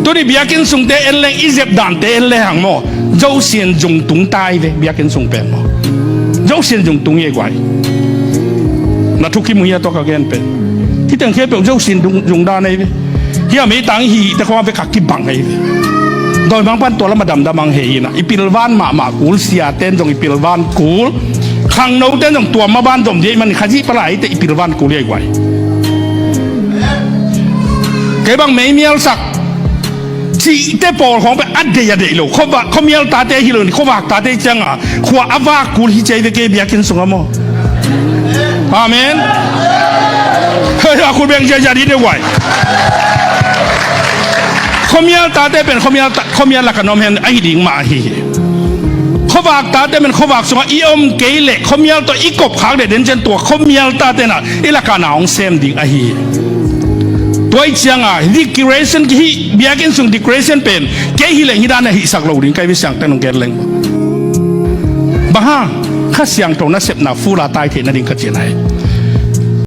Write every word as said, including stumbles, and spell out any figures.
Tuni biakinn sungte en leng i zep dante en le hang maw, zosian zungtung tai ve biakinn sung pen maw. Zosian zungtung i ei guai. Na thu kimu hi a tua ka gen pen. Hih teng khempeuh zosian zungdan ei ve. Hih a meitang hihte khawng a vek a kibang ei ve. Dawimangpa'n tua lam a damdam hang hei hi na, i pilvan mahmah kul siate'n zong i pilvan kul, khangnote'n zong tua maban zom ding ahih manin Khazih pala eite i pilvan kul i ei guai. Kei bang meimialsak cihte pawl khawng pen a deih a deih lo. Khuavak, khuamial tate hi lo in khuavak tate ciangah khua a vak kul hi ci ei ve kei biakinn sungah maw. Amen. Hei, a kul beng ziahziah dih deuh guai. Khuamial tate pen khuamial lakah na om hen ahi ding mah ahi hi. Khuavak tate pen khuavak sungah i om kei leh khuamial tawh i kopkhak leh den ciang tua khuamial tate'n ah i lakah na hong sem ding ahi hi. Tua ih ciangah decoration, hih biakinn sung decoration pen kei hi leng hih dan a hihsak lo ding ka hi ve, siangtho'n hong gen leng. Bang hang? Kha Siangtho nasepna full a tai theih nading ka cihna hi.